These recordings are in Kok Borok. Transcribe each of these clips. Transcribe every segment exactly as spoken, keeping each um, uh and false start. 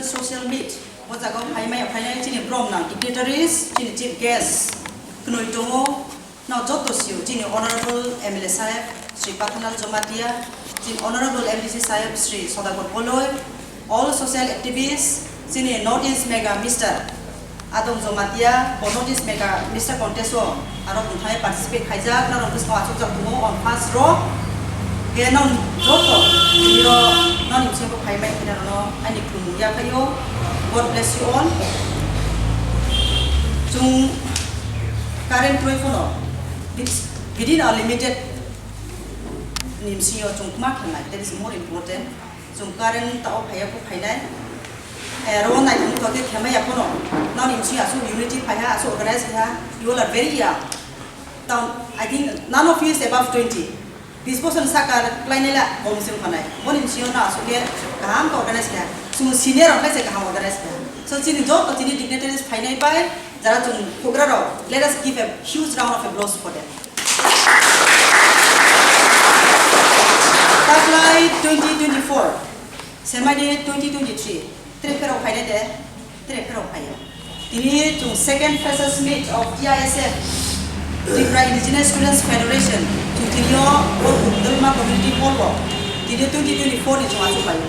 Social meet, o jaga o phaimai phainai chini brom na dignitaries, chini chief guest, kwnwi tongo, no joto sio, chini honorable M L A saheb, Shri Pathanlal Jamatia, chini honorable M D C saheb, Shri Sodakor Boloi, all social activists, chini North East Mega Mister Adong Jamatia, o North East Mega Mister Contest o aro bwthai participate khaijak, norok bwskango achukjak tongo on first row. Khe non joto tini o noni bisingo phaimai khe norokno ani khulumung yaphaio. God bless you all. Chwng current rwi phano within a limited ni bisingo chwng ma khlai, that is more important. Chwng current ta o phaiya kho phainai. Eh, ro naithok thok khe khemai ya phano. Noni bisingo aswk unity phaiha, aswk organize phaiha. You all are very young. Tam, I think none of you is above twenty. Bis bosor saka klainai la bom sing phanai. Boni bisingo no aswk khe kaham khe organize khe. Chwng senior rok khe se kaham organize khe. So chini joto chini dignitaries phainai bai jara chwng phugra rok, let us give a huge round of applause for them. Taklai twenty twenty-four, semani twenty twenty-three, tere pherok phainai de. Tere pherok phaiya. Tini chwng second freshers meet of T I S F, Tripura Indigenous Students Federation, chwng tini o Dolma Community Hall o tini twenty twenty-four ni chwng achuk laio.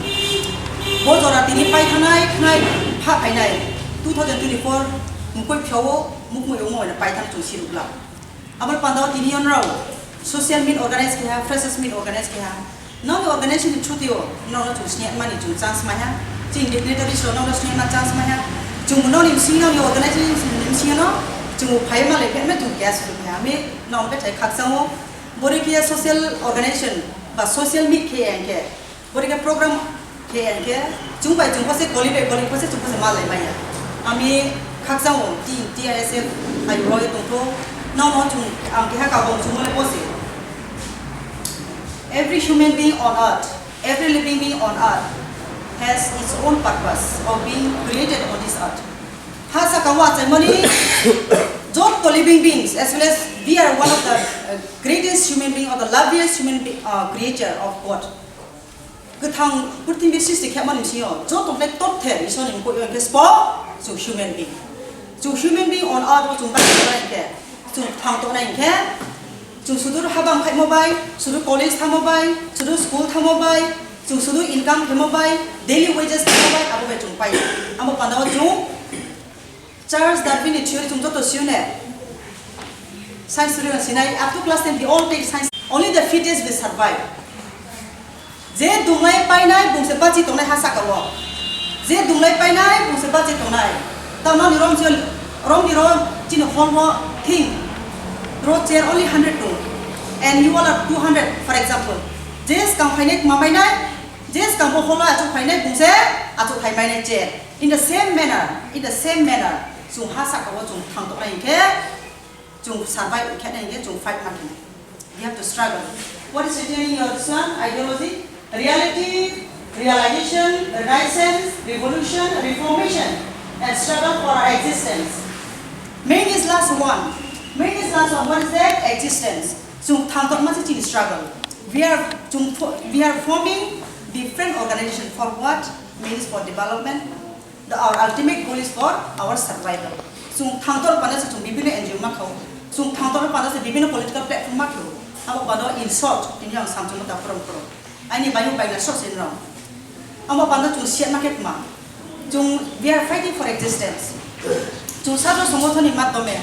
Bo jora tini paithanai khnai pha phainai two thousand twenty-four mukoi phiyao mukmui ongmo paithang chwng sirukla. Aboni panda o tini o norok social meet organize khe ha, freshers meet organize khe ha. Nokni organization ni through twi o nokno chwng sini mani chwng chance mai ha. Chini dignitaries rok nokno sini ma chance mai ha. Chwng nokni bising nokni organization ni bising no chwng phai ma le phe chwng guest rok phai ha. Ami nokno bethai khakchang o bori khe social organization ba social meet khe ya khe. Bori khe program khe ya khe, chwng bai chwng bose koli bai koli bose chwng bose malai maya. Ami khakchang o T I S F ayu roi tongtho, nokno chwng ang keha kabong chwng mole bose. Every human being on earth, every living being on earth has its own purpose of being created on this earth. Ha saka o achaimani joto living beings, as well as we are one of the uh, greatest human being or the loveliest human be- uh, creature of God. Kwthang purthimbi srishti khe mani bisingo joto khlai top ther Isorni mukhuio hwnkhe sbo chwng human being. Chwng human being on earth o chwng bai tongnai hwnkhe, chwng thang tongnai hwnkhe, chwng sudur habang khaimo bai, sudur college thangmo bai, sudur school thangmo bai, chwng sudur income khaimo bai, daily wages khaimo bai, abo bai chwng pai. Amo pandao chwng Charles Darwin ni theory chwng joto sio ne. Science theory no sinai, up to class ten, they all take science. Only the fittest will survive. Je dunglai painai bungse bachi tongnai ha saka o. Je dunglai painai bungse bachi tongnai. Tamani rom je, rom ni rom chini hol ho thing. Ro chair only hundred tong. And you all are two hundred, for example. Je skang phainai ma mainai, je skang bo hol achuk phainai bungse achuk phai mainai chair. In the same manner, in the same manner, chwng ha saka o chwng thang tongnai hwnkhe, chwng survive khe nai hwnkhe, chwng fight ma khe nai. We have to struggle. What is written in your this one? Ideology, reality, realization, renaissance, revolution, reformation, and struggle for our existence. Main is last one. Main is last one. What is that? Existence. Chwng thang tongma se chini struggle. We are, chwng fo- we are forming different organization for what? Means for development. The, our ultimate goal is for our survival. Chwng thangtor panda se chwng bibino N G O ma khao. Chwng thangtor panda se bibino political platform ma khao. Abo panda in short, tini ang samchung ta phrwng phrwng. Aini bayu baina short se nrao. Amo panda chwng siya ma khe kma. Chwng, we are fighting for existence. Chwng sadro songothon ni madhyome,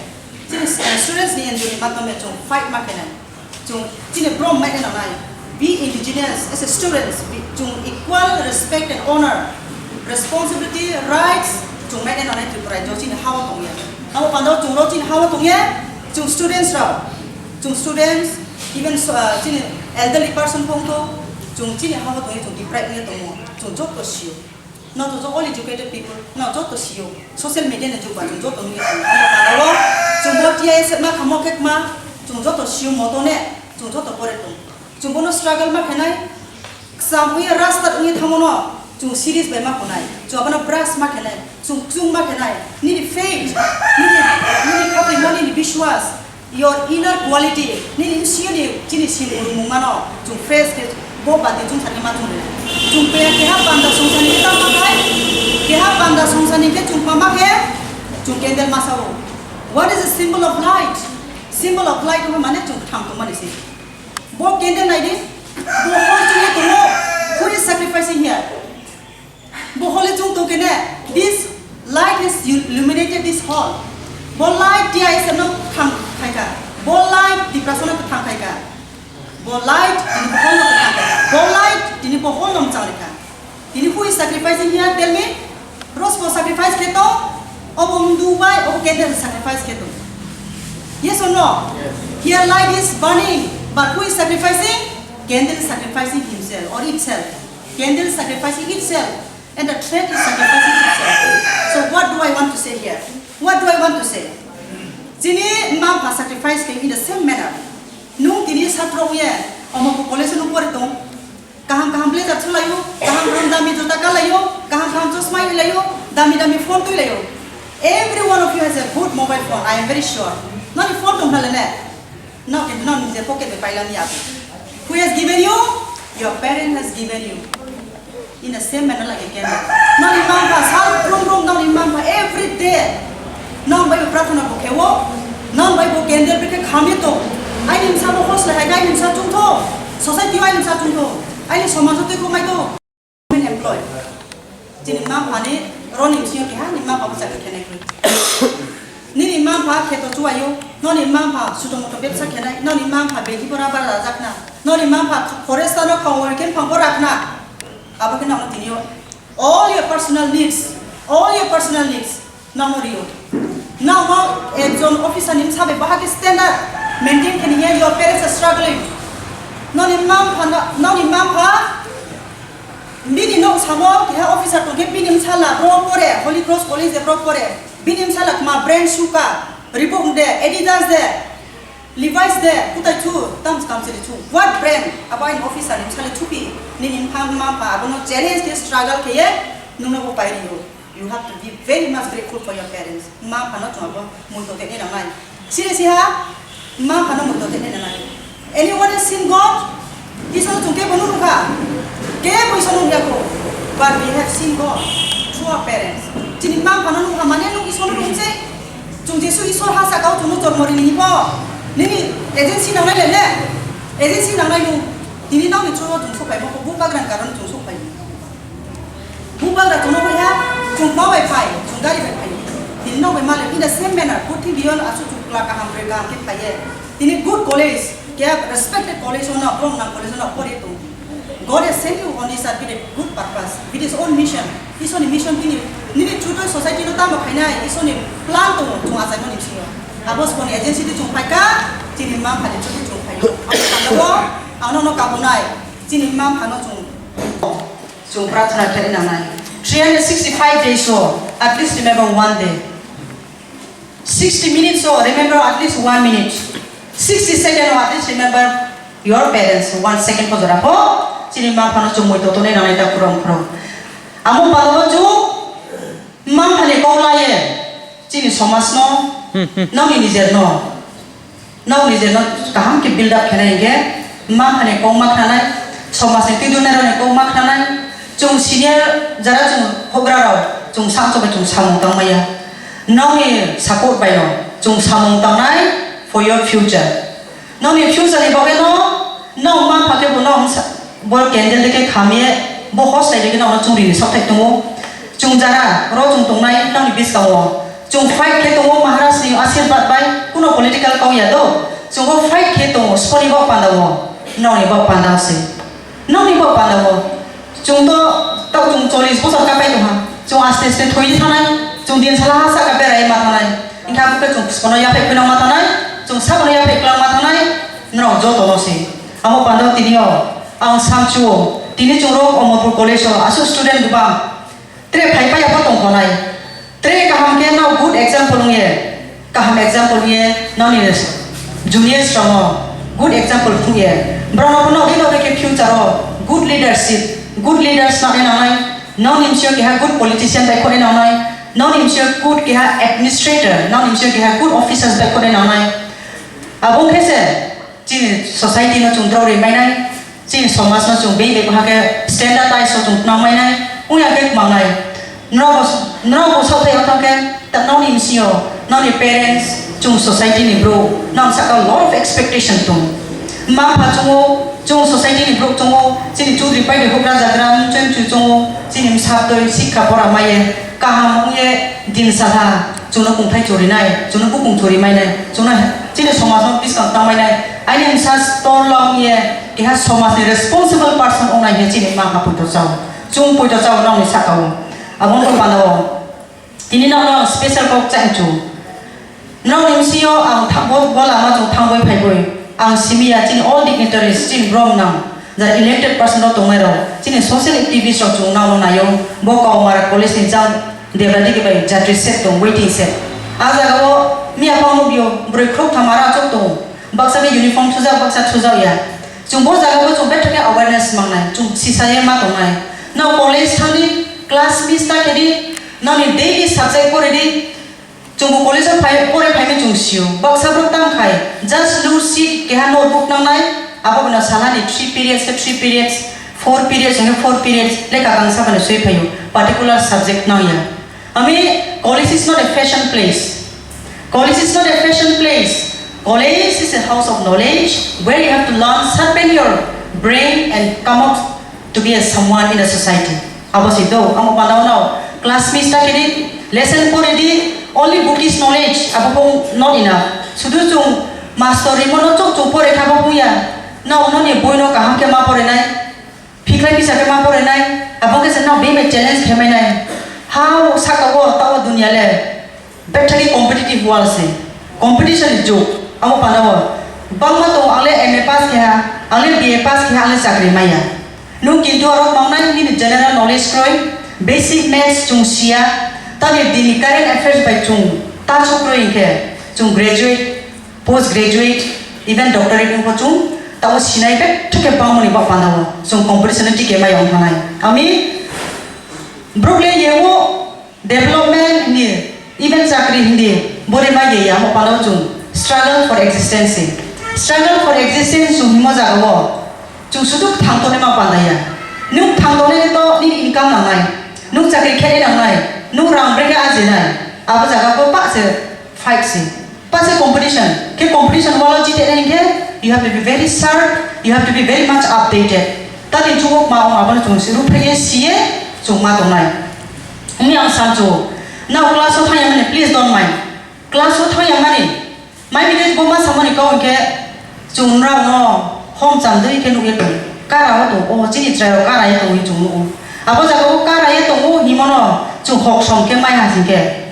chini, eh, students ni N G O ni madhyome chwng fight ma khe nai. Chwng chini brom mai nai nai. Be indigenous as a students, be, chwng equal respect and honor, responsibility, rights, chwng mai nai nai Tripura rajyo chini hao tongya. Abo panda chwng ro chini hao tongya, chwng students rao, chwng students, even so, uh, chini elderly person pong to, chwng chini hao tongya, chwng deprive wngya tongo, chwng joto sio. Not to all educated people, no joto sio. Social media ni jug ba chwng joto nugwi tongo. Omo panda o chwng bo T I S F ma khamo khe kma, chwng joto sio moto ne, chwng joto pore tong. Chwng bono struggle ma khenai, kcham wngya rasta wngya thango no, chwng series bai ma khonai. Chwng abono brush ma khenai, chwng chwng ma khenai. Nini faith, nini, nini khaprimo, nini biswas, your inner quality, nini bisiyo ni chini sin urumung mano, chwng fresh khe bo bati chwng sani ma chwng rwnai. Chwng peya keha panda chwng sani ta ma khai, keha Ani khe chwng ma khe chwng candle masa o. What is the symbol of light? Symbol of light wngkha mane chwng kwthang tongmani se. Bo candle nai di. Bo hol chwngwi tongo. Who is sacrificing here? Bo hole chwng tong kene, this light has illuminated this hall. Bo light dia isa no kwthang khai kha. Bo light tiprasa no kwthang khai kha. Bo light tini bo hol no kwthang khai kha. Bo light tini bo hol no mwchang rikha. Tini who is sacrificing here? Tell me. Rospo sacrifice khe to, obo mdu bai, obo candle sacrifice khe to. Yes or no? Here light is burning, but who is sacrificing? Candle is sacrificing himself or itself. Candle is sacrificing itself. And the thread is sacrificing itself. So what do I want to say here? What do I want to say? Chini mma pha sacrifice khe in the same manner. Nung tini satro ye, omo ko college nung pore tong. Kaham kaham blazer chulayo, kaham kaham dami jota kalayo, kaham kaham chosma ilayo, dami dami phone twilayo. Every one of you has a good mobile phone, I am very sure. Nani phone tong hale ne? No, kintu no nije pocket bai pailani abo. Who has given you? Your parent has given you. In the same manner like a candle. Nani mma pha sal brum brum nani mma pha every day. Nang bai bo prarthana bo khewo. Nang bai bo candle bikhe khami to. Aini msa bo hos le hai, aini msa chungtho. Society aini msa chungtho. Aini somaj twi khumai to. Employ. Chini mma pha ni roni msing keha ni mma pha bo chakri khenai khe. Nini mma pha kheto chuayo, noni mma pha suto moto bebsa khenai, noni mma pha begi bora bara rajakna, noni mma pha forest ano khawoi khe phang bora khna. Abo khe nang tini o all your personal needs, all your personal needs nang rio. Nang o ekjon officer ni msa bai bahagi standard maintain khe ni your parents are struggling. Noni mma pha, noni mma pha Bini nok samo keha officer tongkhe bini msala bro pore, Holy Cross College de bro pore. Bini msala kma brand shoe ka, Reebok de, Adidas de, Levi's de, kutai chu, tam kam siri chu. What brand? Abo aini officer ni msali chupi. Nini mphang ma pha abono challenge ke struggle ke ye nungno bo pai rio. You have to be very much grateful for your parents. Ma phano chwng abo mui to teni nangnai. Siri siha, ma phano mui to teni nangnai. Anyone has seen God? Isor chwng kebo nukha. Kebo Isor nukya ko. But we have seen God through our parents. Chini ma phano nukha mane nuk Isor nukse. Chwng Jesu Isor ha sakao chwngno jormo rini bo. Nini agency nangnai le ne? Agency nangnai nung. Tini nokni chwngno chwng sok phaimo ko bubagrani karon chwng sok phaimo. Bubagra chwngno hoi ha, chwng ma bai phai, chwng gari bai phai. Tini nok bai malik in the same manner, purthimbi o aswk chwng kwla kaham bre kaham khe phaiye. Tini good college, khe respected college o no, brom nang college o no pori tong. God has sent you on this earth with a good purpose, with his own mission. Isoni mission tini, nini chuto society no tamo khainai, Isoni plan tongo, chwng achaimani bisingo. Abo sboni agency twi chwng phaikha, chini ma phani chuto chwng phaio. Ang tangkabo, ang nono kabunai, chini ma phano chwng. Chwng prarthana khe nangnai. Three hundred sixty-five days o, at least remember one day. Sixty minutes o, remember at least one minute. Sixty second o, at least remember your parents. One second ko jora ko, chini ma phano chwng mui to tonwi nangnai ta khurang khurang. Amo palo chwng ma phani kok laye, chini somaj no, nokni nijer no. Nokni je nok kaham khe build up khenai hinkhe, mma phani kok ma khnanai, somajni twi dunai rokni kok ma khnanai, chwng senior jara chwng houhgra rok chwng sak chok bai chwng samung tang maya. Nokni support bai no chwng samung tangnai for your future. Nokni future ni bagwi no, nok ma pha khe bo nok wngsa, Bo candle de khe khamye, bo hos lai de khe nono chwngri ni sok thai tongo. Chwng jara, ro chwng tongnai nokni bwskango. Chwng fight khe tongo Maharaj ni ashirbad bai, kuno political kok ya do. Chwng bo fight khe tongo, soni bo panda o, nokni bo panda se. Nokni bo panda o. Chwng to, tao chwng chollish bosor ka pai tongha. Chwng aste aste thoi thanai, chwng din sala ha saka berai ma thanai. Wngkha bo khe chwng sono yaphai khwna ma thanai, chwng sabono yaphai kwlang ma thanai, norok joto no se. Amo panda o tini o, ang samchu o, tini chwng rok Omorpur College o aswk student gwbang. Tre phai paya bo tong tonai. Tre kaham khe no good example wng ye, kaham example wng ye noni juniors rok no good example phung ye. Borok no no ri no ri khe future o good leadership, good leaders no ri nangnai. Nokni bisi o keha good politician bai khorwi nangnai, nokni bisi o good keha administrator, nokni bisi o keha good officers bai khorwi nangnai. Abo wngkhe se chini society no chwng drok ri mainai, chini somaj no chwng bini bai khe standardize o chwng twnang mainai, wngya khe twnangnai. Norok Norok bo saothai wngthang khe, ta nokni bisingo nokni parents, chwng society ni bwrwi, nokni saka lot of expectation tongo. Mma pha chwngo, chwng society ni borok chwngo, chini chudri paidri hokra jagra, mchwng mchwi chwngo, chini bwsa twi sikha pora maiye, kaham wngye din salha, chwngno kungthai churinai, chwngno bukung churi mainai, chwngno chini somajno bwskang tangmainai, aini bwsa torla wngye, keha somajni responsible person wngnai hinwi chini mma pha poito chao, chwng poito chao nokni sakao. Aboni panda o. Tini nokno ang special kok cha hinchu. Nokni bisingo ang tha-, bo, bo lama chwng thangwi phaiwi. Ang simi ya chini all dignitaries, chini borok nang. Jara elected person rok tongnai rok. Chini social activist rok chwng nokno naio. Bo Kaumara college ni jang debra digi bai jatri set tong, waiting set. A jaga o miya phang nukyo, bwrwi khorok thama ra achuk tongo. Baksa khe uniform thujak, baksa thujak ya. Chwng bo jaga o chwng betha khe awareness mangnai, chwng sisa ye ma tongnai. No college thangdi, class miss ta khedi, nokni daily subject poredi, chwng bo college o phai, pore phaimani chwng sio. Baksa borok tang khai, just no seat keha notebook nangnai, abo bwno salani three periods khe three periods, four periods khe four periods, lekha kangsa bwno swi phaio, particular subject nangya. Ami, college is not a fashion place. College is not a fashion place. College is a house of knowledge where you have to learn, sharpen your brain and come out to be a someone in a society. Abo si do, amo panda no class miss ta kedi, lesson pore di, only book is knowledge, abo pun not enough. Sudu chung master rimo no chok chok pore kha bo puya. No, no ni boi no kaham khe ma pore nai. Phiklai bisa khe ma porinai, abo khe se no bini challenge khe mainai. Hao saka o tao dunia le betha khe competitive world se, competition ni jug. Amo panda o bangma tongo, ang le M A pass khe ha, ang le B A pass khe ha, ang le chakri maya. Nung kintu aro mangnai nini general knowledge kroi, basic maths chung sia, tani dini current affairs bai chung ta chuk kroi hinkhe chung graduate, post graduate, even doctorate wngkha chwng, tamo sinai betha khe bangmani bak pandao chwng competition no tike maya wngkhanai. Ami borok le yeo development hindi, even chakri hindi, bore ma ye ya mo pandao chwng struggle for existence. Struggle for existence chwng himo jaga o chwng sudu thang tone ma pandaya. Nwng thang tone to nini income nangnai, nwng chakri khe nangnai, nwng rang brekhe ajinai, abo jaga ko pa se fight se. Pase competition, khe competition walo jite nai khe, you have to be very sharp, you have to be very much updated. Tani chubuk ma ong abono chung si ruphaiye siye chung ma tongnai. Umi ang sancho, now class o thangya mani, please don't mind. Class o thangya mani, mai bide bo ma samani kau khe chung rao no hom cham dui khe nugye tong. Kara o tong, o chini chrai o kara ye tong chung nugo. Abo jaga o kara ye tong o himono chung hok som khe mai ha sing khe.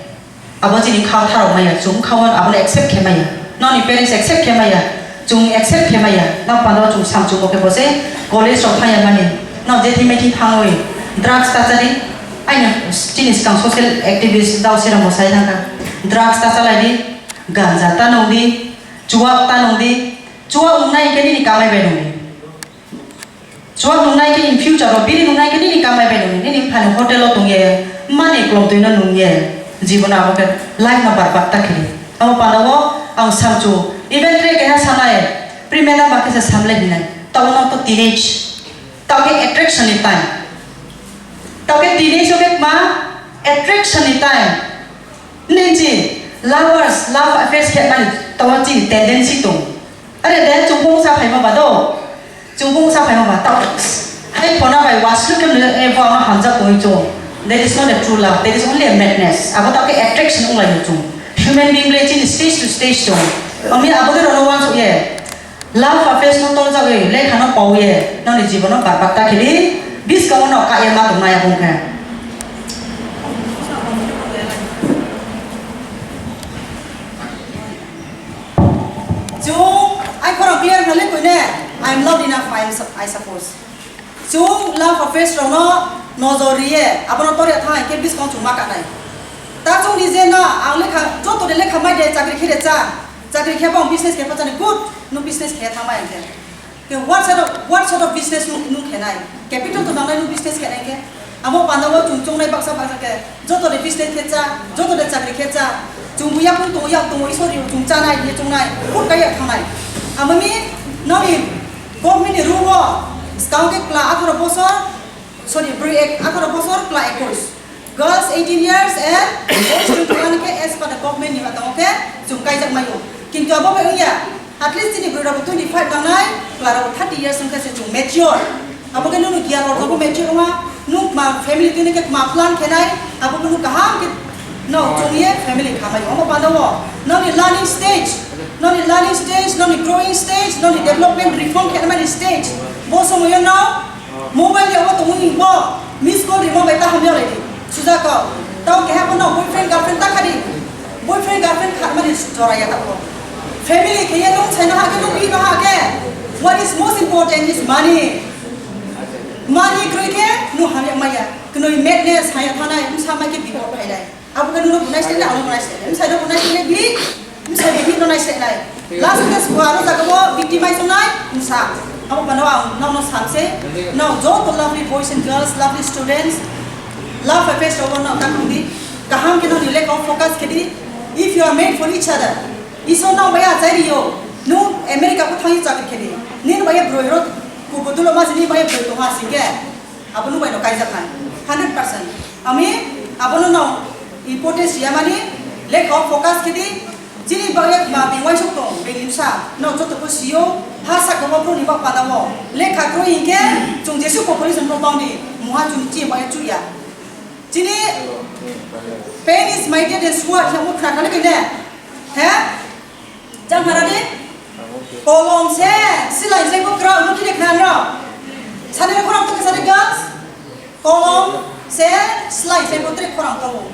Abo chini khao tharok maya, chwng khao abono accept khe maya. Nokni parents accept khe maya, chwng accept khe maya. Nang pano chwng samchung bo khe bo se college rok thangya mani. Nang je thimai thim thangwi drugs ta chari. Aino chini swkang social activist dao siramo sai thangkha. Drugs ta chalai di, ganja ta nung di, chuak ta nung di, chuak nungnai khe nini kamai bai nung di. Chuak nungnai khe in future o biri nungnai khe nini kamai bai nung, nini phano hotel o tongye, mani klom twi no nungye, jibon abo khe life no barbat ta khili. Abo panda o ang samchu, even tre keha sanai, primera ba khe se samle hinai, tabo no to teenage, tabo khe attraction ni time, tabo khe teenage o khe ma attraction ni time, nini chi lovers, love affairs khe mani tabo chini tendency tong. Are de chungkung sa phaima ba do. Chungkung sa phaima ba tao. Hai phona bai waslu khe mle, eh, bo ano hamjak tongwi chung. That is not a true love. That is only a madness. Abo tao khe attraction wng lai chung. Human being le chini stage to stage chung. Ami abo de rono wansuk ye. Love affairs no tol jagwi, lekha no pawi ye. Noni jibono barbak ta khili. Bis ka ono ka ye ma tong maya bung khe. Chwng, ai khorang clear wngna le koine, I am not enough, I am sup-, I suppose. Chwng love affairs rokno nojor riye, abono torya thang hai khe buskang chwng ma kanai. Ta chwng di je na, ang lekha, joto de lekha mai de, chakri khe de cha, chakri khe bo ang business khe pachani good, nwng business khe thang mai ang khe. Ke what sort of, what sort of business nung, nung khenai? Capital to nangnai nung business khenai khe? Amo panda o chung chongnai baksa baksa khe, joto de business khe cha, joto de chakri khe cha, chung buya kung tongo, yak tongo, isor yo chung chanai, ye chongnai, kut kaya thangnai. Amo mi, noni government ni rule o, skang khe kla atharo bosor, sorry, brui ek, atharo bosor, kla ekkois. Girls eighteen years and boys twenty-one khe as per the government ni tongo khe chwng kaijak maio. Kintu abo bai wngya, at least chini bwrwi rok twenty-five nangnai, chwla rok thirty years wngkha se chwng mature. Abo khe nunu giyan orthobo mature wngma, nuk ma family tini khe ma plan khenai, abo khe nuk kaham khe no chwngye family khamai. Omo pano o noni learning stage, noni learning stage, noni growing stage, noni development reform khenmani stage. Bo somoyo no mobile yago tongwi bo miss call rimo bai ta hamya lai di. Suja kau. Tau keha bono boyfriend girlfriend ta khadi. Boyfriend girlfriend kha mani jora ya ta bo. Family khe ye nung sai no ha khe nung bi no ha khe. What is most important is money. Money kroi khe nung hamya maya. Knoi madness haya thanai msa mai khe bipot phailai. Abo khe nung bunai sile, abo bunai sile. Msa do bunai sile bi. Msa bihik no naisenai. Last case bo aro jaga o victimize wngnai msa. Abo bano ang nono samse. Now joto lovely boys and girls, lovely students, love affairs rogo no ta khungdi. Kaham khe noni lekha o focus khedi. If you are made for each other, Isor nang bai achai rio. Nung America ko thangwi chakri khedi. Nin bai bwrwi rok kubudulo ma sini bai bwrwi tongha singke. Abo nung bai no kaijaknai. Hundred percent. Ami abo no no importance ya mani lekha o focus khedi. Chini bagwi ma bini uaisuk tong, bini bwsa, no joto khe sio, ha saka bo bro ni bak pada o. Lekha kroi hinkhe, chwng jesu population bo bang di, muha chwng chi bai chuya. Chini pain is mightier than sword, na mukha khani kene. He? Jang hara de? Kolom se, silai se bo krao, no kine khna no. Sani khorang to sani girls. Kolom se, silai se bo tre khorang to.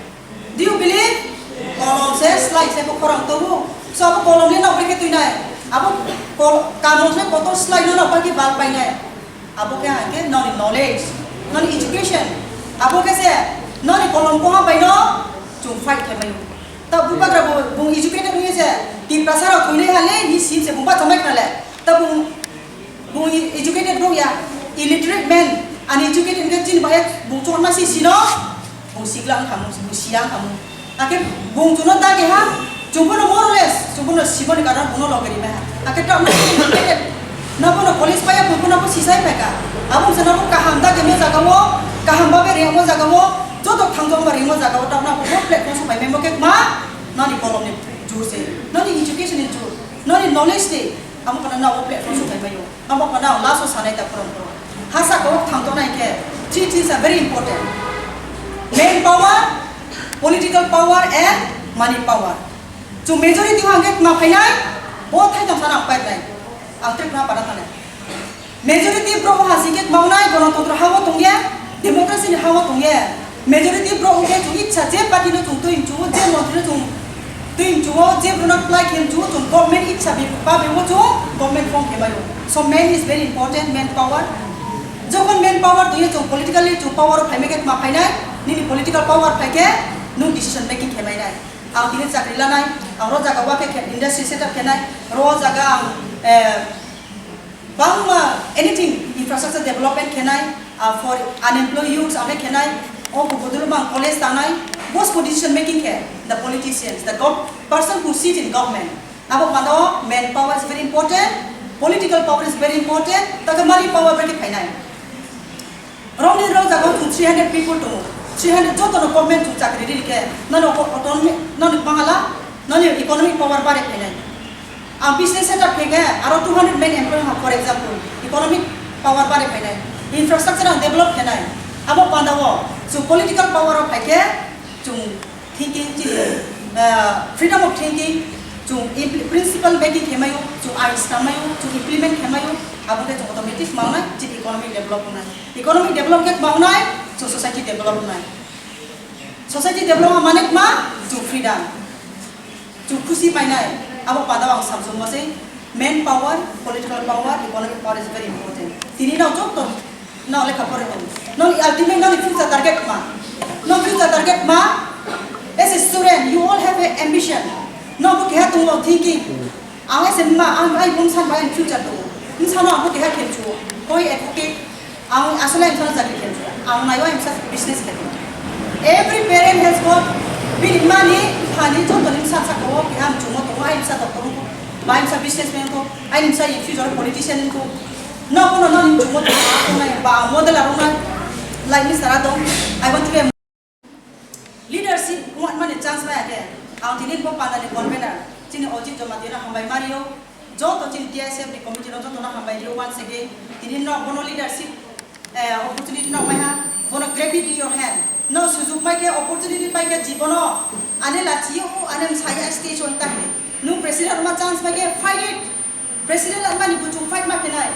Do you believe? Kolom se slai se bo khorang tongo. So abo kolom ni nokbar khe tuinai. Abo kol-, kamon se kotor slai no nokbar khe bal painai. Abo khe hangke noni knowledge, noni education. Abo khe se noni kolom koha bai no chung fight khe mai. Ta bubagra bo bung educated ni se Tiprasa rok thunai hale ni sim se bung ba chamai khale. Ta bung Bung e-, educated bro ya, illiterate man, uneducated hwnkhe chini bahai bung chukma si sino, bung sikla wngkha mung, bung siya wngkha mung. Akhe bung chuno ta keha, chwng bono more or less, chwng bono simoni karon bungno loge rimai ha. Akhe ta educated, na bono college paya bung bono bo sisai phaika. Abong se nabo kaham da kemo jaga o, kaham babe remo jaga o, joto thangjo ma remo jaga o, ta na bo platform so pai memo khe ma, nani kolom ni jur se, nani education ni jur, nani knowledge de, amo kana na bo platform so pai mayo. Abo phano ang last o sanai ta phwrwng phwrwng. Ha saka o thang tongnai khe three things are very important. Man power, political power and money power. Chwng majority o hwnkhe tma phainai, bo thai tong sana ang painai. Ang tre khna para thanai. Majority borok o hasi khe tma wngnai, gonotantro ha o tongya, democracy ni ha o tongya. Majority borok hwnkhe chwng itsa je party no chwng twi mchu o, je montri no chwng twi mchu o, je borok no apply khe mchu o, chwng government itsa bi-, babe o chwng government form khe maio. So man is very important, man power. Jokhon man power tongya chwng politically chwng power o phaimai khe tma phainai, nini political power phai khe nwng decision making khe mainai. Ang tini chakri lanai, ang ro jaga o khe khe industry set up khenai, ro jaga ang, eh, Bangma anything infrastructure development khenai, ah, for unemployed youths ang khenai, o kubudulu mang college tangnai, bosko decision making khe, the politicians, the gov-, person who sit in government. Abo pano man power is very important, political power is very important, ta khe money power bai khe phainai. Romni rok jaga o chwng three hundred people tongo. Three hundred joto no government chwng chakri ri khe, nono autonomy, nono bangala, nono economic power bare phainai. Ang business setup khe khe aro two hundred men employ ha, for example, economic power bare phainai, infrastructure ang develop khenai. Abo panda o chwng political power o phai khe chwng thinking, chini, ah, freedom of thinking, chwng impl-, principle making khe maio, chwng ain snam maio, chwng implement khe maio, abo khe chwng automatic mangnai, chini economy develop wngnai. Economy develop khe mangnai, chwng society develop wngnai. Society develop manai ma, chwng freedom, chwng khusi painai, abo panda ang samsung masai. Man power, political power, economic power is very important. Tini no joto no lekha pore hwn. No ultimate no future target ma. No future target ma. As a student, you all have a ambition. No bo keha tongo thinking. Ang ese ma, ang ai bum san bai future tongo. Bum sano ang bo keha khenchu. Koi advocate. Ang asole ang sana chakri khe. Ang naiwa ang sa business khe. Every parent has got bini mani, phani, joto ni sa sa ko, ki ham chumo to, ai sa doctor ko, ba ang sa businessman ko, ai sa in future politician ko. No, no, no, chumo to, ba model aruna, like ni sara dong. I want to be a Leadership wngmani chance maya khe, ang tini bo pandani convener, chini Ojit Jamatia no hambai mario, joto chini T S F ni committee no joto no hambai rio once again, tini no bono leadership, eh, opportunity no maiha, bono grab it in your hand, no sujuk mai khe opportunity pai khe jibono, ane lachiyo, ane msaya stage on tahini, nung president ma chance mai khe fight it, president lamani buchung fight ma khenai,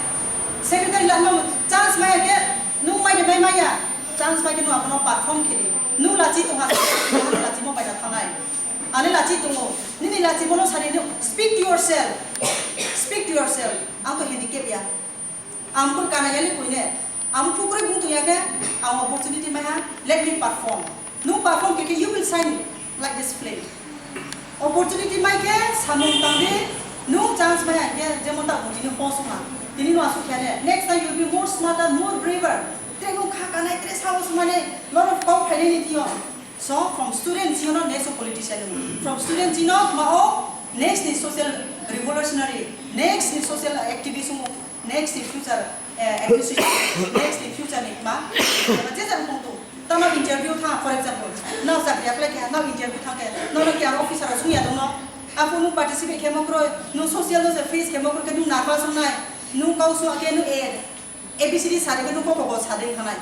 secretary lama chance maya khe, nung mai de mai maya, chance mai khe nung abono perform khedi, nung lachi tongha, nung lachi mo bai da thanai. Ani lachi tongo, nini lachi bono sari no, speak to yourself. Speak to yourself. Ang to handicap ya. Ang pun kana yali koine. Ang pukuri bung tong ya khe, ang opportunity maiha, let me perform. Nung perform khe khe, you will shine like this flame. Opportunity mai khe samung tangdi, nung chance mai khe, jemon ta bujini hosuma. Tini no asuk khe ne. Next time you will be more smarter, more braver. Tre nung kha kanai, tre sahos mane, lot of kok phainai ni tiyo. So, from student chino next o politician mo. From student chino ma o next ni social revolutionary, next ni social activist mo, next ni future, eh, administration, next ni future ni ma. Je jar kong tu. Tamo interview tha, for example. Nao chakri apply khe, nao interview tha khe, nao ki officer sung ya dong no. Apo nu participate khe mo kroi, nu social no se face khe mo kroi khe nu nervous nai, nu kau su ke nu e A B C D sadi khe nung koko go sading khanai.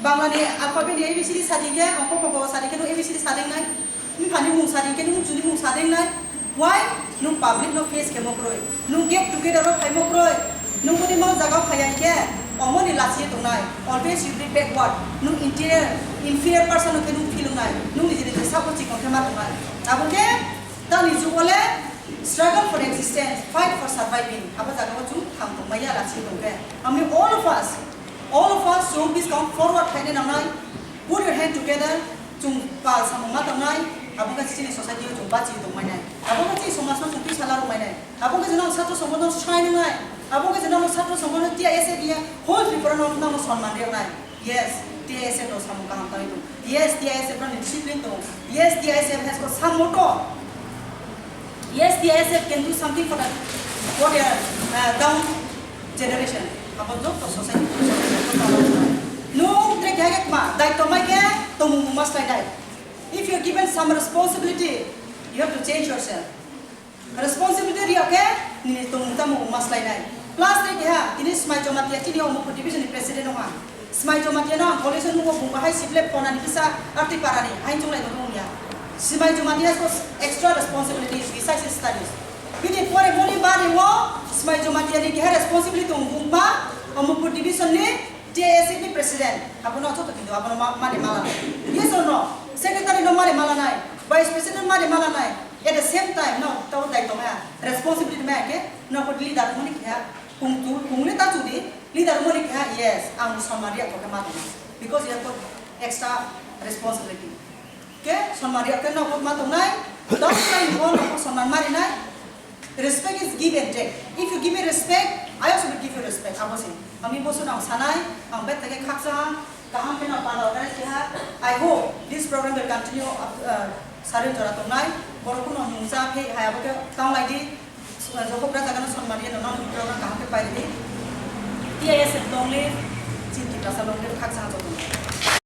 Bangla ni alphabet ni A B C D sadi khe, ang koko go sadi khe nung A B C D sading nai. Nung phani mung sadi khe nung chuni mung sading nai. Why? Nung public no face khe mo kroi. Nung get together ro phai mo kroi. Nung boni mo jaga phai ai khe, omo ni lasi tong nai. Always you be backward. Nung inferior, inferior person khe nung feel nai. Nung niji niji sabo chikon khe ma tong nai. Abo khe Tani jugole struggle for existence, fight for surviving. Abo jaga o chung thang tong maya lasi tong khe. Ami all of us, all of us chung buskang forward khaina nangnai. Put your hand together. Chung pal samung ma tongnai. Abo khe chini society o chung bachi tong mainai. Abo khe chini somaj no chung tisa la rok mainai. Abo khe jeno satro songbono sai nangnai. Abo khe jeno satro songbono T I S F ya whole Tripura no nang sonman riknai. Yes, T I S F no samung kaham tangwi tongo. Yes, T I S F no discipline tongo. Yes, T I S F has got some motto. Yes, T I S F can do something for the, for their, uh, down generation. Abo joto society, nung tre kaya kma daityo mai khe tongmung ma slai nai. If you are given some responsibility, you have to change yourself. Responsibility riya khe nini tongmung tamo ma slai nai. Plus tei keha tini Smai Jamatia chini omo division ni president wngha. Smai Jamatia no ang college o nungo bung bahai sible phonani kisa arti parani hain chunglai no wngya. Smai Jamatia has got extra responsibilities besides his studies. Bini pore boni bari o Smai Jamatia ni keha responsibility tong bung ma omo division ni T I S F ni president, abono joto kintu abono ma-, mani mala nai. Yes or no? Secretary no mani mala nai, vice president mani mala nai. At the same time, no, tabo dai tong ya. Responsibility ma ke, no ko leader mo ni kya, kung tu, kung le ta tu di, leader mo ni kya, yes, ang sonmari ako ke ma tong. Because you have got extra responsibility. Ke, sonmari ako no ko ma tong nai, don't try mo no ko sonman mari nai. Respect is give and take. If you give me respect, I also will give you respect. Abo se. Ami bosu nang sanai, ang bet take khaksa, kaham ke na panda organize keha. I hope this program will continue, uh, sari jora tongnai. Borok kuno nungsa phe hai abo ke tang lai di. Jokopra jaga no sonmari no nang program kaham ke pai di. T I S F long live, Chin Tiprasa long live, khaksa joto.